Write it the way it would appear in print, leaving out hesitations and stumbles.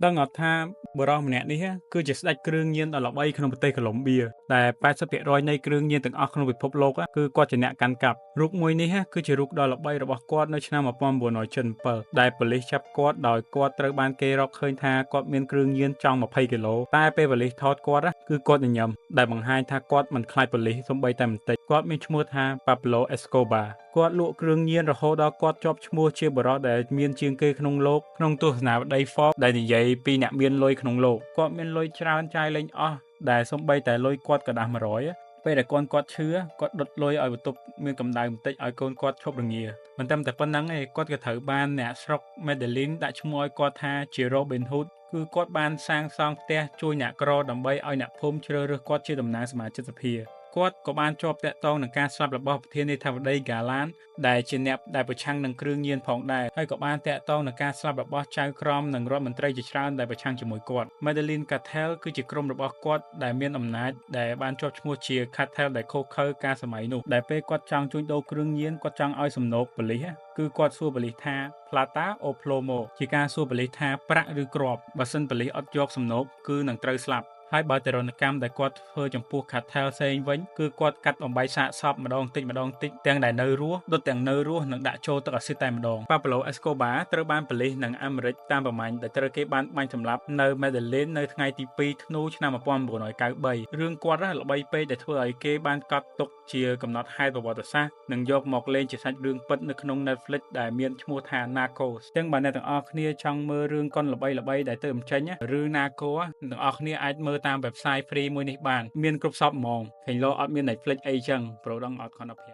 ដឹងអត់ថាបុរសម្នាក់នេះគឺជាស្ដេចគ្រឿងញៀនដ៏ល្បីក្នុងប្រទេសកូឡុំបៀដែល80%នៃគ្រឿងញៀនទាំងអស់ក្នុងពិភពលោកគឺគាត់ជាអ្នកកាន់កាប់រូបមួយនេះគឺជារូបដ៏ល្បីរបស់គាត់នៅឆ្នាំ1977ដែលប៉ូលីសចាប់គាត់ដោយគាត់ត្រូវបានគេរកឃើញថាគាត់មានគ្រឿងញៀនចង់20គីឡូតែពេលប៉ូលីសថតគាត់គឺគាត់ញញឹមដែលបង្ហាញថាគាត់មិនខ្លាចប៉ូលីសសូម្បីតែបន្តិចគាត់មានឈ្មោះថា Pablo Escobar គាត់លក់គ្រឿងញៀនរហូតដល់គាត់ជាប់ឈ្មោះជាបុរសដែលមានជាងគេក្នុងលោកក្នុងទស្សនាវដ្តី Forbes ដែលនិយាយពីអ្នកមានលុយក្នុងលោកគាត់មានលុយច្រើនចាយលែងអស់ដែលសូម្បីតែលុយគាត់ក្រដាស100ពេលដែលកូនគាត់ឈឺគាត់ដុតលុយឲ្យបន្ទប់មានកម្ដៅបន្តិចឲ្យកូនគាត់ឈប់រងាមិនត្រឹមតែប៉ុណ្ណឹងទេគាត់ក៏ត្រូវបានអ្នកស្រុក Medellin ដាក់ឈ្មោះឲ្យគាត់ថាជា Robin Hood គឺគាត់បានសាងសង់ផ្ទះជួយអ្នកក្រដើម្បីឲ្យអ្នកភូមិជ្រើសរើសគាត់ជាតំណាងសមាជិកសភាគាត់ក៏បានជាប់តាក់ទងនឹងការស្លាប់របស់ប្រធានាធិបតីហ្គាឡានដែលជាអ្នកដែលប្រឆាំងនឹងគ្រឿងញៀនផងដែរហើយក៏បានតាក់ទងនឹងការស្លាប់របស់ចៅក្រមនិងរដ្ឋមន្ត្រីជាច្រើនដែលប្រឆាំងជាមួយគាត់ Medellin Cartel គឺជាក្រុមរបស់គាត់ដែលមានអំណាចដែលបានជាប់ឈ្មោះជា Cartel ដែលឃោរឃៅកាលសម័យនោះដែលពេលគាត់ចង់ជួញដូរគ្រឿងញៀនគាត់ចង់ឲ្យសំណូកប៉ូលីសគឺគាត់សួរប៉ូលីសថា Plata o plomo ជាការសួរប៉ូលីសថាប្រាក់ឬគ្រាប់បើសិនប៉ូលីសអត់យកសំណូកគឺនឹងត្រូវស្លាប់ហើយបើទារុណកម្មដែលគាត់ធ្វើចំពោះ cartel ផ្សេងវិញគឺគាត់កាត់បំបីសាកសពម្ដងតិចម្ដងតិចទាំងដែលនៅរស់ដុតទាំងនៅរស់និងដាក់ចូលទឹកអាស៊ីតតែម្ដង Pablo Escobar ត្រូវបានប៉ូលីសនិងអាមេរិកតាមប្រមាញ់ដែលត្រូវគេបានបាញ់សម្លាប់នៅ Medellin នៅថ្ងៃទី2ធ្នូឆ្នាំ1993រឿងគាត់ល្បីពេកដែលធ្វើឲ្យគេបានកត់ទុកជាកំណត់ហេតុប្រវត្តិសាស្ត្រនិងយកមកលេងជាសាច់រឿងពិតនៅក្នុង Netflix ដែលមានឈ្មោះថា Narcos ចឹងបើអ្នកទាំងអស់គ្នាចង់មើលរឿងកុនល្បីៗដែលទៅបញ្ចេញឬ Narcos ទាំងអស់គ្នាអាចមើលតាម website free មួយនេះបានមានគ្រប់សពហ្មងឃើញលោអត់មាន Netflix អីចឹងប្រូដឹងអត់ខនប្រាប់